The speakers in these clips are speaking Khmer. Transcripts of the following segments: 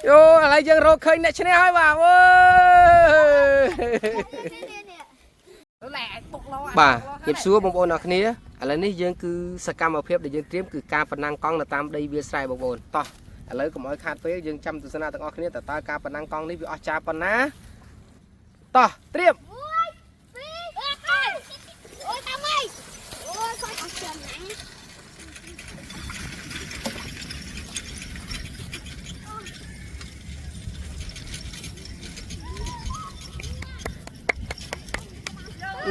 យោឥឡូវយើងរកឃើញអ្នកឈ្នះហើយបាទអើយបាទជម្រាបសួរបងប្អូនអរគ្នាឥឡូវនេះយើងគឺសកម្មភាពដែលយើងត្រៀមគឺការប្រណាំងកង់នៅតាមដីវាលស្រែបងប្អូនតោះឥឡូវកុំឲ្យខាតពេលយើងចាំទស្សនាទាំងអស់គ្នាតើតើការប្រណាំងកង់នេះវាអស្ចារ្យប៉ុណ្ណាតោះត្រៀម អូយតាមអីអូយគាត់អត់ចាំណាស់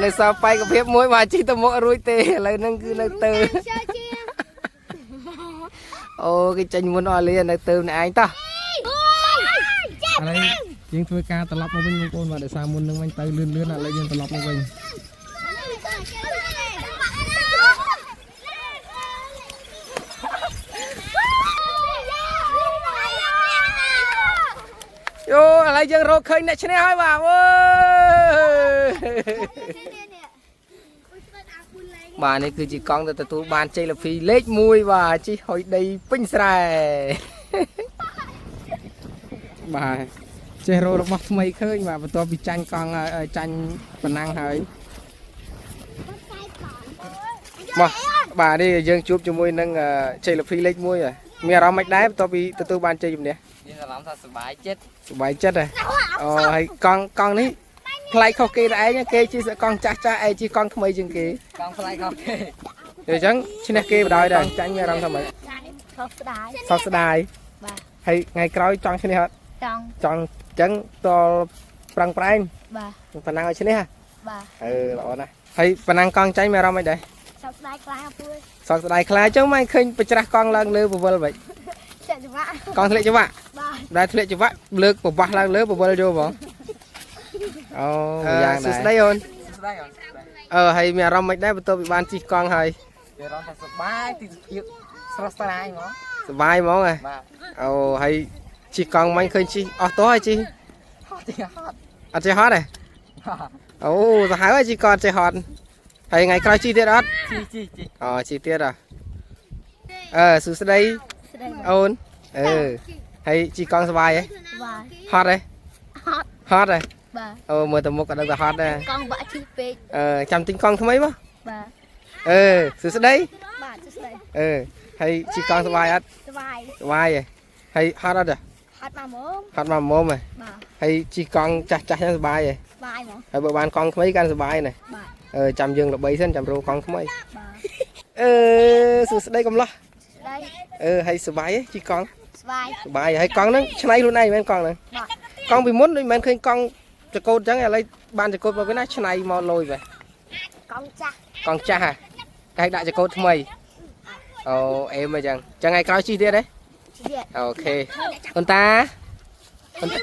នៅសល់បែកភាពមួយបាទជិះទៅមុខរួចទេឥឡូវហ្នឹងគឺនៅទៅ ជើជា អូគេចេញមុនអស់លីនៅទៅម្នាក់ឯងតោះ អូយ ឥឡូវយើងធ្វើការត្រឡប់មកវិញបងប្អូនបាទដោយសារមុននឹងវិញទៅលឿនលឿនឥឡូវយើងត្រឡប់មកវិញយោឥឡូវយើងរកឃើញអ្នកឈ្នះហើយបាទអើយបាទនេះគឺជាកង់ដែលទទួលបានជ័យលាភីលេខ1បាទជិះហុយដីពេញស្រែបាទចេះរករបស់ថ្មីឃើញបាទបន្ទាប់ពីចាញ់កង់ហើយចាញ់ប៉ុណ្ណឹងហើយ មកបាទនេះយើងជួបជាមួយនឹងជ័យលាភីលេខ1ហើយមានអារម្មណ៍មិនដែរបន្ទាប់ពីទទួលបានជ័យជំនះ មានអារម្មណ៍ថាសប្បាយចិត្ត សប្បាយចិត្តហ៎អូហើយកង់កង់នេះប្លែកខុសគេតែឯងគេជិះកង់ចាស់ចាស់ឯងជិះកង់ថ្មីជាងគេ កង់ផ្លែកង់គេ អញ្ចឹងឈ្នះគេបណ្ដោយដែរចាញ់មានអារម្មណ៍ថាម៉េច ខុសស្ដាយ សោកស្ដាយ បាទ ហើយថ្ងៃក្រោយចង់ឈ្នះអត់ ចង់ ចង់អញ្ចឹងតលប្រឹងប្រែង បាទ ប៉ុណ្ណឹងឲ្យឈ្នះហ៎ បាទ អឺល្អណាស់ហើយប៉ុណ្ណឹងកង់ចាញ់មានអារម្មណ៍មិនដែរ សោកស្ដាយខ្លាំងអពួយ សោកស្ដាយខ្លាចអញ្ចឹងមិនឃើញបច្ច្រាស់កង់ឡើងលើពវល់មិន ចាក់ច្បាក់ កង់ធ្លាក់ច្បាក់ បាទ ដែលធ្លាក់ច្បាក់លើកប្រវាស់ឡើងលើពវល់យកបងអូយ៉ាងដែរសួស្ដីអូន ស្ដាយអត់ អឺហើយមានអារម្មណ៍មិនដែរបន្ទាប់ពីបានជិះកង់ហើយ មានអារម្មណ៍ថាសប្បាយទីសុភាពស្រស់ស្រាយហ្មង សប្បាយហ្មងហ៎ បាទ អូហើយជិះកង់មិញឃើញជិះអស់តោះហើយជិះ ហត់ទីហត់ អត់ចេះហត់ទេអូសាហាវហើយជិះកង់អត់ចេះហត់ហើយថ្ងៃក្រោយជិះទៀតអត់ ជីជីជី អូជិះទៀតហ៎អឺសួស្ដី ស្ដី អូនអឺហើយជិះកង់សប្បាយហ៎ បាទ ហត់ទេ ហត់ ហត់ទេ បាទ អូមើលទៅមុខក៏ដឹងថាហត់ដែរ កង់បាក់ជីពេក អឺចាំទិញកង់ថ្មីមក បាទ អឺសួស្ដី បាទស្ដី អឺហើយជិះកង់សប្បាយអត់ ស្បាយ សប្បាយហ៎ហើយហត់អត់ទេ ហត់មកមក ហត់មកមុំហ៎ បាទ ហើយជិះកង់ចាស់ចាស់ហ្នឹងសប្បាយហ៎ ស្បាយហ្មង ហើយបើបានកង់ថ្មីកាន់សប្បាយណាស់ បាទ អឺចាំយើងល្បីសិនចាំរកកង់ថ្មី បាទ អឺសួស្ដីកំឡោះ ស្ដី អឺហើយសប្បាយហ៎ជិះកង់ ស្បាយ សប្បាយហើយកង់ហ្នឹងឆ្នៃខ្លួនឯងមែនកង់ហ្នឹង បាទ កង់ពីមុនដូចមិនមែនឃើញកង់ចកោតអញ្ចឹងឥឡូវបានចកោតមកវិញណាឆ្នៃមកលយបែ កង់ចាស់ កង់ចាស់ហ่ะគេឲ្យដាក់ចកោតថ្មីអូអេមអញ្ចឹងអញ្ចឹងថ្ងៃក្រោយជិះទៀតទេ ទៀត អូខេអូនតាអូនតា